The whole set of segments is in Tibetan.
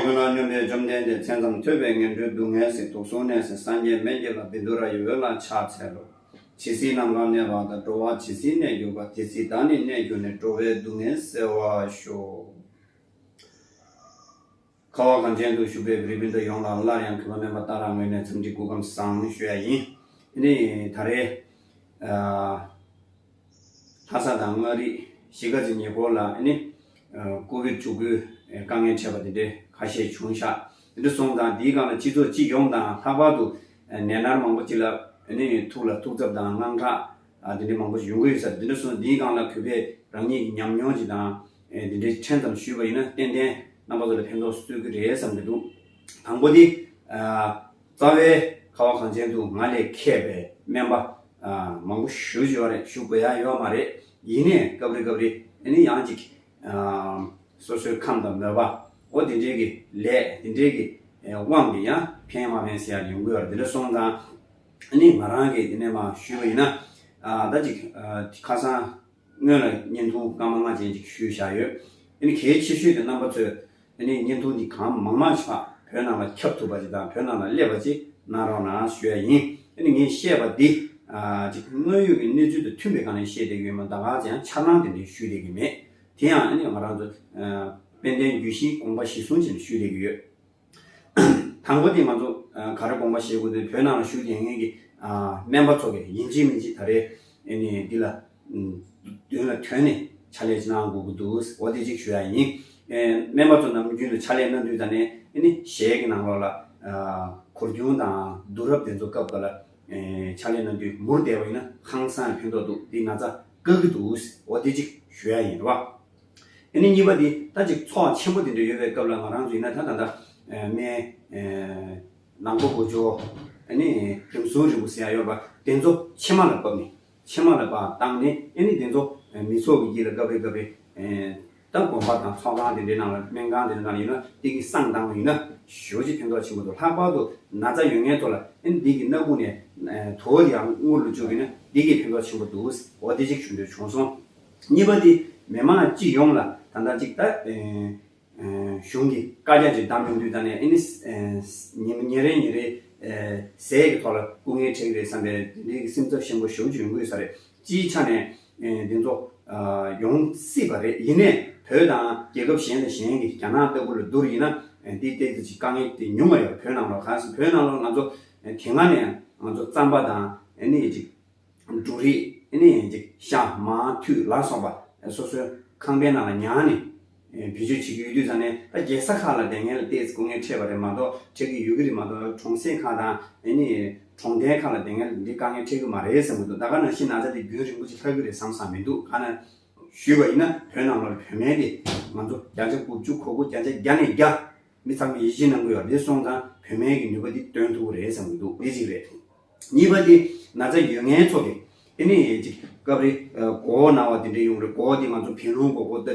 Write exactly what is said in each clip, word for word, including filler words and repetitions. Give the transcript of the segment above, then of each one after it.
སྔོན་ལ་སྙོམས་པའི་བཅོམ་ལྡན་འདས། མཚན་ཙམ་ཐོས་པས་ངན་འགྲོའི་སྡུག་བསྔལ་སེལ། དུག་གསུམ་ནད་སེལ་སངས་རྒྱས་མན་ཆད་ལ། བཻ་ཌཱུརྱ་ཡི་འོད་ལ་ཕྱག་འཚལ་ལོ། ཇི་སྲིད་ནམ་མཁའ་གནས་པ་དང་། འགྲོ་བ་ཇི་སྲིད་གནས་གྱུར་པ། དེ་སྲིད་བདག་ནི་གནས་གྱུར་ནས། འགྲོ་བའི་སྡུག་བསྔལ་སེལ་བར་ཤོག། ཁ་བ་གངས་ཅན་དུ་བཞུགས་པའི་བོད་རིགས་སྤུན་ཟླ་ཡོངས་ལ་སླར་ཡང་གུས་པ་སྨན་པ་ཏཱ་ར་ངོས་ནས་འཚམས་འདྲི་སྐུ་ཁམས་བཟང་ཞུ་ཡ་ཡིན། ཨ་ནི་ད་རེས་ཨ་ལྷ་ས་དང་མངའ་རིས་གཞིས་ཀ་རྩེ་ཉེ་འཁོར་ལ་ཨ་ནི་ཨ་ཀོ་བིད་བཅུ་དགུའི་དཀའ་ངལ་འཕྲད་པ་དེ་འདྲའི་ཁ་ཤས་བྱུང་ཤག། དེ་འདྲ་སོང་ཙང་དེའི་སྒང་ལ་སྤྱི་ཚོགས་སྤྱི་ཡོངས་དང་ལྷག་པར་དུ་ཨ་ནད་མནར་མང་པོ་ཅིག་ལ་ཨ་ནི་ཐུགས་ལ་ཐུགས་འཚབ་དང་དངངས་སྐྲག་ཨ་དེ་འདྲའི་མང་པོ་ཞིག་ཡོང་གི་ཡོད་ས་རེད། དེ་འདྲ་སོང་དེའི་སྒང་ལ་གུས་པས་རང་ཉིད་ཀྱི་ཉམས་མྱོང་ཅིག་དང་ཨ་དེ་འདྲའི་ཕྲན་ཙམ་ཞུས་པ་ཡིན་ན་ཏན་ཏན་རྣམ་པ་ཚོ་ལ་ཕན་ཐོགས་སྩོལ་གི་རེད་བསམ་གྱི་འདུག། དང་པོ་དེ་ཨ་རྩ་བའི་ཁ་བ་གངས་ཅན་དུ་ང་ལས་མཁས་པའི་སྨན་པ་ཨ་མང་པོ་ཞེ་པོ་ཅིག་ཡོད་རེད། ཞུ་དགོས་ཡ་ཡོད་མ་རེད། ཡིན་ནའི་སྐབས་རེ་སྐབས་རེ་ཨ་ནི་ཡང་ཅིག་ཨ་སོ་སོའི་ཁམས་དང་མོས་པ་འོ་དེ་འདྲའི་གི་ལས་དེ་འདྲའི་གི་ཨ་དབང་གིས་ཡང་ཕན་མ་ཕན་ཟེར་ཡ་ཡོང་གི་ཡོད་རེད། དེ་འདྲ་སོང་ཙང་ཨ་ནི་ང་རང་གིས་དེ་ནས་མར་ཞུས་པ་ཡིན་ན་ཨ་ད་ཅིག་ཨ་ཁ་སང་སྔོན་ལ་བརྙན་ཐུང་སྐར་མ་ལྔ་ཅན་ཅིག་ཞུས་བཞག་ཡོད། ཨ་ནི་གལ་ཆེ་ཤོས་དེ་རྣམ་པ་ཚོས་ཨ་ནི་བརྙན་ཐུང་འདི་གང་མང་མང་ཞིག་ཕར་བོད་ནང་ལ་ཁྱབ་ཐུབ་པ་ཅིག་དང་བོད་ནང་ལ་སླེབས་པ་ཅིག་གནང་རོགས་གནང་ཞུ་ཡ་ཡིན། ཨ་ནི་ངས་བཤད་པ་འདི་ཨ་ཅིག་དངོས་ཡོད་ཀྱི་གནས་ཚུལ་དང་མཐུན་པའི་སྒང་ནས་བཤད་བསྡད་ཀྱི་ཡོད་མ་གཏོགས་ད་ག་ཚོད་ཡང་འཆར་སྣང་དེ་འདྲའི་ཞུས་བསྡད་ཀྱི་མེད། དེ་ཡང་ཨ་ནི་ང་རང་ཚོ་ཨ་དཔལ་ལྡན་རྒྱུད་བཞིའི་དགོངས་པ་གཞི་བཟུང་བྱས་ནས་ཞུས་བསྡད་ཀྱི་ཡོད། དང་པོ་དེ་ང་ཚོ་ཨ་ག་རེ་དགོངས་པ་བཞེས་དགོས་འདུག། བོད་ནང་ལ་བཞུགས་བསྡད་མཁན་གྱི་ཨ་སྨན་པ་ཚོ་གིས་ཡིན་གཅིག་མིན་གཅིག་ད་རེས་ཨ་ནི་འདི་ལ་ཨམ་མདུན་ལ་ཐོན་ནས་ཕྱག་ལས་ཅིག་གནང་དགོས་ཀྱི་འདུག། འོ་དེ་གཅིག་ཞུ་ཡ་ཡིན། ཨེ་སྨན་པ་ཚོ་ནམ་རྒྱུན་དུ་ཕྱག་ལས་གནང་དུས་ད་ནས་ཨ་ནི་གཞས་ཀྱི་ནང་ལོགས་ལ་ཨ་འཁོར་སྒྱུར་དང་བསྡུར་རབས་དེ་ཚོ་སྐབས་འགའ་ལ་ཨེ་ཕྱག་ལས་གནང་དུས་མུར་བསྡད་པ་ཡིན་ན་ཧང་སང་ཕན་ཐོགས་འདུག། འདི་ན་ཚ་བཀག་གི་འདུག། འོ་དེ་གཅིག་ཞུ་ཡ་ཡིན་རེད་བ། ཨ་ནི་གཉིས་པ་དེ་ད་ཅིག་ཚོགས་ཆེན་པོ་དེ་འདྲ་ཡོད་པའི་སྐབས་ལ་ང་རང་ཚོ་ཡིན་ན་ད་ད་ལྟ་སྨན་ནང་པ་གོ་ཇོ་ཨ་ནི་རིམ་བྱོན་རིན་པོ་ཟེར་ཡ་ཡོད་པ་དེ་ཚོ་ཕྱེ་མ་ལ་བབས་ནས་ཕྱེ་མ་ལ་བབས་བཏང་ནས་ཨ་ནི་དེ་ཚོ་མི་ཚོགས་ཀྱི་དཀྱིལ་ལ་སྐབས་རེ་སྐབས་རེ་ད་དགོན་པ་དང་ཚོགས་ཁང་དེ་འདྲའི་ནང་ལ་སྨན་ཁང་དེ་འདྲའི་ནང་ཡིན་ན་དེ་གི་བསང་བཏང་བ་ཡིན་ན་ཞེ་པོ་ཅིག་ཕན་ཐོགས་ཆེན་པོ་འདུག། ལྷག་པར་དུ་ན་ཚ་ཡོད་མཁན་ཚོ་ལ་ཨ་ནི་དེ་གི་སྣ་ཁུག་ནས་དུ་བ་དེ་ཡང་དངུལ་ལ་བཅུག་ཡིན་ན་དེ་གི་ཕན་ཐོགས་ཆེན་པོ་འདུག། འོ་དེ་གཅིག་ཞུ་འདོད་བྱུང་སོང་། གཉིས་པ་དེ་མི་མང་སྤྱི་ཡོངས་ལ་ད་ལྟ་གཅིག་ད་ཨེ་ཨེ་གཞུང་གིས་བཀའ་རྒྱ་ཅིག་བཏང་ཡོང་དུས་ད་ནས་ཨེ་ནི་ཨེ་ཉིན་ཉིན་རེ་ཉིན་རེ་ཨེ་ཟས་ཀྱི་ཐོག་ལ་སྐུ་ངལ་འཕྲད་ཀྱི་རེད་བསམ་པའི་དེ་འདྲའི་གི་སེམས་འཚབ་ཆེན་པོ་ཞེ་པོ་ཅིག་ཡོང་གི་ཡོད་ས་རེད། སྤྱིའི་ཆ་ནས་ཨེ་འདི་ཚོ་ཨ་ཡོང་སྲིད་པ་རེད། ཡིན་ནའི་བོད་དང་རྒྱལ་ཁབ་གཞན་དང་གཞན་གྱི་རྒྱ་ནག་ལྟ་བུ་ལ་བསྡུར་ཡིན་ན་ཨེ་འདི་ཏོག་ཙམ་ཅིག་དཀའ་ངལ་དེ་ཉུང་བ་ཡོད་རེད། བོད་ནང་ལོགས་གང་ཟེར་བོད་ནང་ལོགས་ང་ཚོ་ཨེ་དེ་སྔ་ནས་ང་ཚོ་རྩམ་པ་དང་ཨེ་ནི་ཅིག་འབྲུ་རིགས་ཨ་ནི་ཅིག་ཤ་མར་ཐུད་ལ་སོགས་པ་སོ་སོའི་ཁང་པའི་ནང་ལ་ཉར་ནས་བེད་སྤྱོད་བྱེད་ཀྱི་ཡོད་དུས་ཙང་ནས་ད་རྒྱལ་ས་ཁག་ལ་བསྡད་མཁན་ལ་ཏོག་ཙམ་སྐུ་ངལ་འཕྲད་པ་རེད་མ་གཏོགས་འཕྲད་ཀྱི་ཡོད་ཀྱི་རེད་མ་གཏོགས་གྲོང་གསེབ་ཁག་དང་ཨ་ནི་གྲོང་རྡལ་ཁག་ལ་བསྡད་མཁན་ལ་འདི་དཀའ་ངལ་འཕྲད་ཀྱི་མ་རེད་བསམ་གྱི་འདུག། ད་ག་ནང་བཞིན་ན་ཚ་དེ་རྒྱུན་རིང་པོ་ཅིག་ལྷག་གི་རེད་བསམ་བསམ་མི་འདུག། ག་ནས་ཞུས་པ་ཡིན་ན་བོད་ནང་ལ་བོད་སྨན་དེ་ང་ཚོ་བརྒྱ་ཆ་དགུ་བཅུ་གོ་དགུ་བརྒྱ་ཆ་བརྒྱ་ནས་བརྒྱ། མི་ཚང་མས་ཡིད་ཆེས་གནང་གི་ཡོད་རེད། སོང་ཙང་བོད་སྨན་གྱི་ནུས་པ་འདི་འདོན་ཐུབ་ཀྱི་རེད་བསམ་གྱི་འདུག། འདི་གཅིག་རེད། གཉིས་པ་འདི་ན་ཚ་ཡོད་མཁན་ཚོ་གི་ཨ་ནི་ཅིག་སྐབས་རེ་ཨ་མགོ་བོ་ན་བ་དེ་འདྲ་ཡོང་རེད། མགོ་བོ་འདི་ང་ཚོ་བན་རུང་མགོ་སྐོར་ལྟ་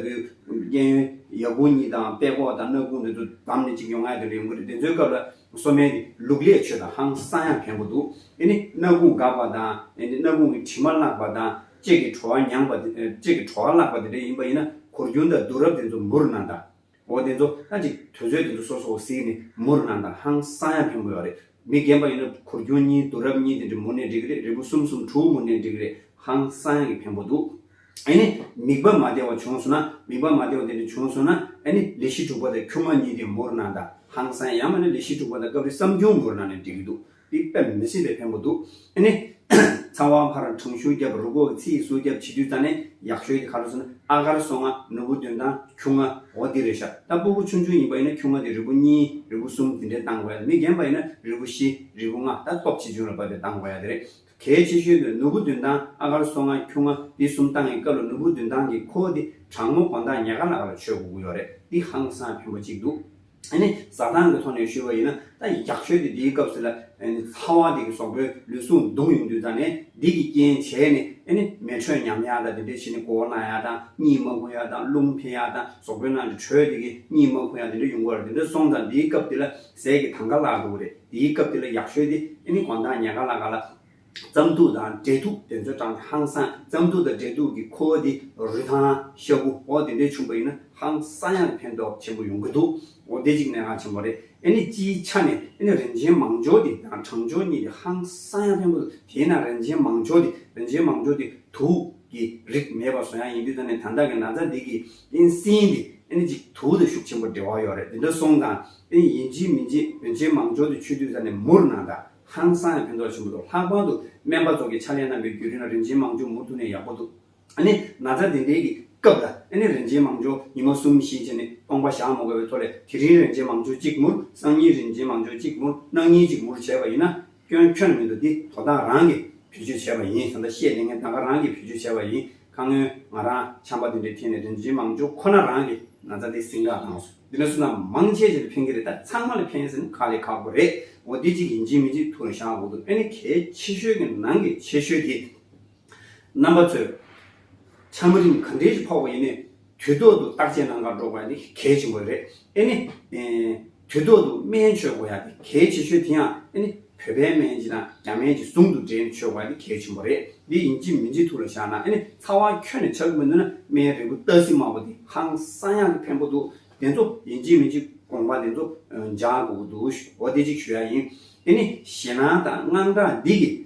བུའི་གཡས་གཡོན་ཡ་གུར་གཉིས་དང་པད་ཀོག་དང་སྣ་ཁུང་འདི་ཚོ་བསྡམས་ནས་ཅིག་ཡོང་ཡ་དེ་འདྲ་ཡོང་གི་རེད། དེ་ཚོའི་སྐབས་ལ་གསོ་སྨན་གྱི་ལུག་ལས་མཆོད་དང་ཧང་སང་ཡང་ཕན་པོ་འདུག། ཨ་ནི་སྣ་ཁུང་འགག་པ་དང་ཨ་ནི་སྣ་ཁུང་གི་དྲི་མ་བརླག་པ་དང་ལྕེ་གི་བྲོ་བ་མྱངས་པ་དེ་ལྕེ་གི་བྲོ་བ་བརླག་པ་དེ་འདྲ་ཡིན་པ་ཡིན་ན་འཁོར་རྒྱུན་དང་བསྡུར་རབས་དེ་ཚོ་མུར་གནང་དང་། འོ་དེ་ཚོ་ད་ཅིག་དུས་ཚོད་དེ་ཚོ་སོ་སོ་གཟིགས་ནས་མུར་གནང་དང་ཧང་སང་ཡང་ཕན་པོ་ཡོད་རེད། མི་རྒན་པ་ཡིན་ན་འཁོར་རྒྱུན་གཉིས་བསྡུར་རབས་གཉིས་དེ་འདྲ་མུར་ནས་འགྲིག་གི་རེད། རིལ་བུ་གསུམ་གསུམ་དྲུག་མུར་ནས་འགྲིག་གི་རེད། ཧང་སང་ཡང་གི་ཕན་པོ་འདུག། ཨ་ནི་མིད་པ་མ་བདེ་བ་བྱུང་སོང་ན་མིད་པ་མ་བདེ་བ་དེ་འདྲ་བྱུང་སོང་ན་ཨ་ནི་ལེགས་བཤད་དྲུག་པ་དང་ཁྱུང་ལྔ་གཉིས་དེ་མུར་གནང་དང་ཧང་སང་ཡང་མིན་ན་ལེགས་བཤད་དྲུག་པ་དང་སྐབས་རེ་བསམ་ཆུང་མུར་གནང་ནས་འགྲིག་གི་འདུག། འདི་དཔེ་མི་སྲིད་པའི་ཕན་པོ་འདུག། ཨ་ནི། ཚ་བ་ཕར་གྲང་ཤུར་བརྒྱབ་རུས་ཁོག་གི་ཚིགས་སུ་བརྒྱབ་བྱེད་དུས་ཙ་ནས་ཡག་ཤོས་དེ་ག་རེ་ཟེར་ན་ཨ་གར་སོ་ལྔ་ནོར་བུ་བདུན་དང་ཁྱུང་ལྔ་འོ་འདི་རེད་ཤག། ད་སྤུ་གུ་ཆུང་ཆུང་ཡིན་པ་ཡིན་ན་ཁྱུང་ལྔ་དེ་རིལ་བུ་གཉིས་རིལ་བུ་གསུམ་དེ་འདྲས་བཏང་དགོས་ཡ། མི་རྒན་པ་ཡིན་ན་རིལ་བུ་བཞི་རིལ་བུ་ལྔ་ད་སྟོབས་ཆེ་ཆུང་ལ་བབས་ཏེ་བཏང་དགོས་ཡ་དེ་རེད། གལ་ཆེ་ཤོས་དེ་ནོར་བུ་བདུན་དང་ཨ་གར་སོ་ལྔ་ཁྱུང་ལྔ་འདི་གསུམ་བཏང་ཡི་སྐབས་ལ་ནོར་བུ་བདུན་དང་གི་ཁོ་དེ་གྲང་མོ་དགོང་དག་ཉལ་ཁ་ལ་ག་ལ་མཆོད་དགོས་ཀྱི་ཡོད་རེད། འདི་ཧང་སང་ཕན་པོ་གཅིག་འདུག། ཨ་ནི་ཟ་སྟངས་ཀྱི་ཐོག་ནས་ཞུས་པ་ཡིན་ན་ད་ཡག་ཤོས་དེ་འདིའི་སྐབས་སུ་ལ་ཨ་ནི་ཚ་བ་དེ་གི་གཟུགས་པོའི་ལུས་ཟུངས་གདུང་ཡོང་དུས་ཙ་ནས་འདི་གི་རྐྱེན་བྱས་ནས་ཨ་ནི་མེ་དྲོད་ཉམས་ཡག་དང་དེ་འདྲས་བྱས་ནས་མགོ་བོ་ན་ཡག་དང་གཉིད་མ་ཁུག་ཡག་དང་རླུང་འཕེལ་ཡག་དང་གཟུགས་པོའི་ནང་གི་དྲོད་དེ་གི་གཉིད་མ་ཁུག་ཡག་དེ་འདྲས་ཡོང་གི་ཡོད་རེད། དེ་འདྲས་སོང་ཙང་འདིའི་སྐབས་དེ་ལ་ཟས་ཀྱི་དང་ག་བརླག་འགྲོ་གི་རེད། འདིའི་སྐབས་དེ་ལ་ཡག་ཤོས་དེ་ཨ་ནི་དགོང་དག་ཉལ་ཁ་ལ་ག་ལ། རྩམ་ཐུག་དང་འབྲས་ཐུག་དེ་ཚོ་དྲངས་ཏེ་ཧང་སང་། རྩམ་ཐུག་དང་འབྲས་ཐུག་གི་ཁུ་བ་དེ་རུས་ཐང་ཤ་ཁུ་འོ་དེ་འདྲས་བྱུང་པ་ཡིན་ན་ཧང་སང་ཡང་ཕན་ཐོགས་ཆེན་པོ་ཡོང་གི་འདུག་འོ་དེ་གཅིག་གནད་འགག་ཆེན་པོ་རེད། ཨ་ནི་སྤྱིའི་ཆ་ནས་ཨ་ནི་རིན་ཆེན་མང་སྦྱོར་དེ་དང་གྲང་སྦྱོར་གཉིས་དེ་ཧང་སང་ཡང་ཕན་པོ་འདུག་དེས་ན་རིན་ཆེན་མང་སྦྱོར་དེ་རིན་ཆེན་མང་སྦྱོར་དེ་དུག་གི་རིགས་མེད་པ་བཟོ་ཡག་ཡིན་དུས་ད་ནི་ད་ལྟ་གི་ན་ཚ་འདི་གི་ཨིན་སྲིན་འདི་ཨ་ནི་ཅིག་དུག་དང་ཤུགས་ཆེན་པོ་འབྲེལ་བ་ཡོད་རེད། འདི་འདྲ་སོང་ཙང་ཨ་ནི་ཡིན་གཅིག་མིན་གཅིག་རིན་ཆེན་མང་སྦྱོར་དེ་མཆོད་དུས་ད་ནི་མུར་ན་ད་ཧང་སང་ཡང་ཕན་ཐོགས་ཆེན་པོ་འདུག་ལྷག་པར་དུ་སྨན་པ་ཚོ་གི་ཕྱག་ལས་གནང་པའི་བརྒྱུད་རིམ་ལ་རིན་ཆེན་མང་སྦྱོར་མུར་ཐུག་ནས་ཡག་པོ་འདུག་ཨ་ནི་ན་ཚ་དེ་འདྲའི་གི་སྐབས་ལ་ཨ་ནི་རིན་ཆེན་མང་སྦྱོར་ཉི་མ་གསུམ་བཞི་བྱས་ནས་སྟོང་པ་བཞག་མ་དགོས་པའི་ཐོག་ལས་དེ་རིང་རིན་ཆེན་མང་སྦྱོར་གཅིག་མུར། སང་ཉིན་རིན་ཆེན་མང་སྦྱོར་གཅིག་མུར། གནངས་ཉིན་གཅིག་མུར་བྱས་པ་ཡིན་ན་སྐྱོན་ཁྱོན་མི་འདུག་འདི་དོ་བདག་རང་གིས་བེད་སྤྱོད་བྱས་པ་ཡིན། ད་ལྟ་བཤད་ལས་ངན་ད་ག་རང་གིས་བེད་སྤྱོད་བྱས་པ་ཡིན། ཁ་སྔོན་ང་རང་ཆམ་པ་དེ་འདྲའི་འཐེན་ནས་རིན་ཆེན་མང་སྦྱོར་ཁོ་ན་རང་གིས་ན་ཚ་དེ་ཟིན་བྲིས་བཏང་སོང་། འདི་འདྲ་སོང་ན་མང་ཆེ་ཆེ་ལ་ཕན་གྱི་རེད། ད་ཚང་མ་ལ་ཕན་ཟེར་ན་ཁག་ལས་ཁག་པོ་རེད། འོ་འདི་གཅིག་ཡིན་གཅིག་མིན་གཅིག་ཐུགས་ལ་བཞག་དགོས་འདུག་ཨ་ནི་གལ་ཆེ་ཤོས་ཀྱི་ནང་གི་ཆེ་ཤོས་དེ། རྣམ་པ་ཚོས་ཆམ་རིམས་ག་འདྲས་ཤིག་ཕོག་པ་ཡིན་ནའི་དུས་ཐོག་ཏུ་བརྟག་དཔྱད་གནང་གར་འགྲོ་དགོས་པ་འདི་གལ་ཆེན་པོ་རེད། ཨེ་ནི། ཨེ། དུས་ཐོག་ཏུ་སྨན་མཆོད་དགོས་ཡ་དེ་གལ་ཆེ་ཤོས་དེ་ཡང་ཨེ་ནི་བོད་པའི་སྨན་གཅིག་དང་རྒྱ་སྨན་གཅིག་ཟུང་དུ་འབྲེལ་ནས་མཆོད་དགོས་ཡ་དེ་གལ་ཆེན་པོ་རེད། འདི་ཡིན་གཅིག་མིན་གཅིག་ཐུགས་ལ་བཞག་ན་ཨེ་ནི་ཚ་བ་ཁྱོན་ནས་ཆགས་ཀྱི་མི་འདུག་ན་སྨན་རིལ་བུ་སྟག་གཟིག་དམར་པོ་དེ་ཧང་སང་ཡང་ཕན་པོ་འདུག་དེ་ཚོ་ཡིན་གཅིག་མིན་གཅིག་དགོངས་པ་དེ་ཚོ་འཇགས་དགོས་ཀྱི་འདུག་འོ་དེ་གཅིག་ཞུ་ཡ་ཡིན། ཨེ་ནི་ཞེད་སྣང་དང་དངངས་སྐྲག་འདི་གིས།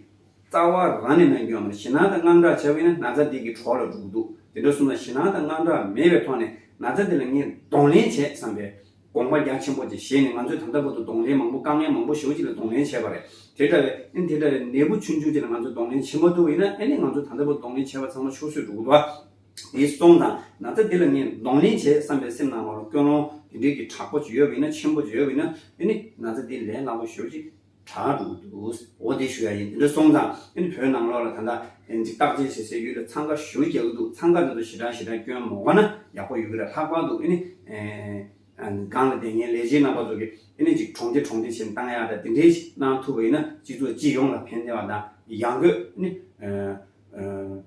རྩ་བ་རང་ནས་གནང་རྒྱུ་ཡོད་མ་རེད། ཞེད་སྣང་དང་དངངས་སྐྲག་བྱས་པ་ཡིན་ན་ན་ཚ་འདི་གི་གྲོགས་ལ་འགྲོ་གི་འདུག་དེ་འདྲ་སོང་ན་ཞེད་སྣང་དང་དངངས་སྐྲག་མེད་པའི་ཐོག་ནས་ན་ཚ་འདི་ལ་ངས་གདོང་ལེན་བྱེད་བསམ་པའི་དགོངས་པ་རྒྱ་ཆེན་པོ་ཅིག་བྱས་ནས་ང་ཚོས་ད་ལྟ་བར་དུ་གདོང་ལེན་མང་པོ་དཀའ་ངལ་མང་པོ་ཞེ་པོ་ཅིག་ལ་གདོང་ལེན་བྱས་པ་རེད། དེ་འདྲ་བའི་ཨ་ནི་དེ་འདྲ་བའི་ནད་འབུ་ཆུང་ཆུང་ཅིག་ལ་ང་ཚོས་གདོང་ལེན་བྱེད་མ་ཐུབ་པ་ཡིན་ན་ཨ་ནི་ང་ཚོས་ད་ལྟ་བར་གདོང་ལེན་བྱས་པ་ཚང་མ་ཆུད་ཟོས་འགྲོ་གི་འདུག་ཨ། དེ་སོང་ཙང་ན་ཚ་འདི་ལ་ངས་གདོང་ལེན་བྱེད་བསམ་པའི་སེམས་ནང་ལོགས་ལ་ཀུན་སློང་དེ་འདྲའི་གི་དྲག་པོ་ཅིག་ཡོད་པ་ཡིན་ན་ཆེན་པོ་ཅིག་ཡོད་པ་ཡིན་ན་ཨ་ནི་ན་ཚ་འདི་ལས་སླ་པོ་ཞེ་པོ་ཅིག་དྲག་འགྲོ་གི་འདུག་འོ་དེ་ཞུ་ཡ་ཡིན། དེ་འདྲ་སོང་ཙང་ཨ་ནི་བོད་ནང་ལོགས་ལ་ད་ལྟ་ཨ་ནི་བརྟག་དཔྱད་བྱེད་སའི་ཡུལ་ལ་འཚང་ཁ་ཞེ་པོ་རྒྱག་གི་འདུག་འཚང་ཁ་དེ་ཚོ་ཞེ་དྲག་ཞེ་དྲག་སྐྱོན་མ་དགོས་ན་ཡག་པོ་ཡོད་ཀྱི་རེད། ལྷག་པར་དུ་ཨ་ནི་ཨེ་སྒང་ལ་བསྡད་མཁན་ལས་བྱེད་རྣམ་པ་ཚོ་གིས་ཨ་ནི་ཅིག་གྲོང་སྡེ་གྲོང་སྡེ་བྱས་ནས་བཏང་ཡག་དང་དེ་འདྲའི་ཞིག་གནང་ཐུབ་པ་ཡིན་ན་སྤྱི་ཚོགས་སྤྱི་ཡོངས་ལ་ཕན་བདེ་བ་དང་ཡང་སྒོས་ཨ་ནི་ཨ་ཨ།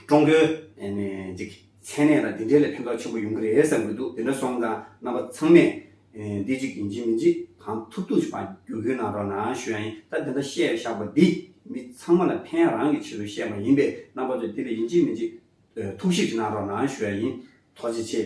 ཀྲུང་གོའི་ཨ་ནི་ཅིག་མཚན་གནས་དང་དེ་འདྲའི་ལ་ཕན་ཐོགས་ཆེན་པོ་ཡོང་གི་རེད་བསམ་གྱི་འདུག་དེ་འདྲ་སོང་ཙང་རྣམ་པ་ཚང་མས་ཨ་འདི་གཅིག་ཡིན་གཅིག་མིན་གཅིག་གང་ཐུབ་ཐུབ་ཞིག་ཕར་བསྒྱུར་བསྐུལ་གནང་རོགས་གནང་ཞུ་ཡ་ཡིན། ད་དེ་འདྲ་བཤད་བཞག་པ་འདི་མི་ཚང་མ་ལ་ཕན་རང་གི་ཆེད་དུ་བཤད་པ་ཡིན་པས་རྣམ་པ་ཚོས་དེ་ལ་ཡིན་གཅིག་མིན་གཅིག་ཨ་ཐུགས་ཞིབ་ཅིག་གནང་རོགས་གནང་ཞུ་ཡ་ཡིན། ཐུགས་རྗེ་ཆེ།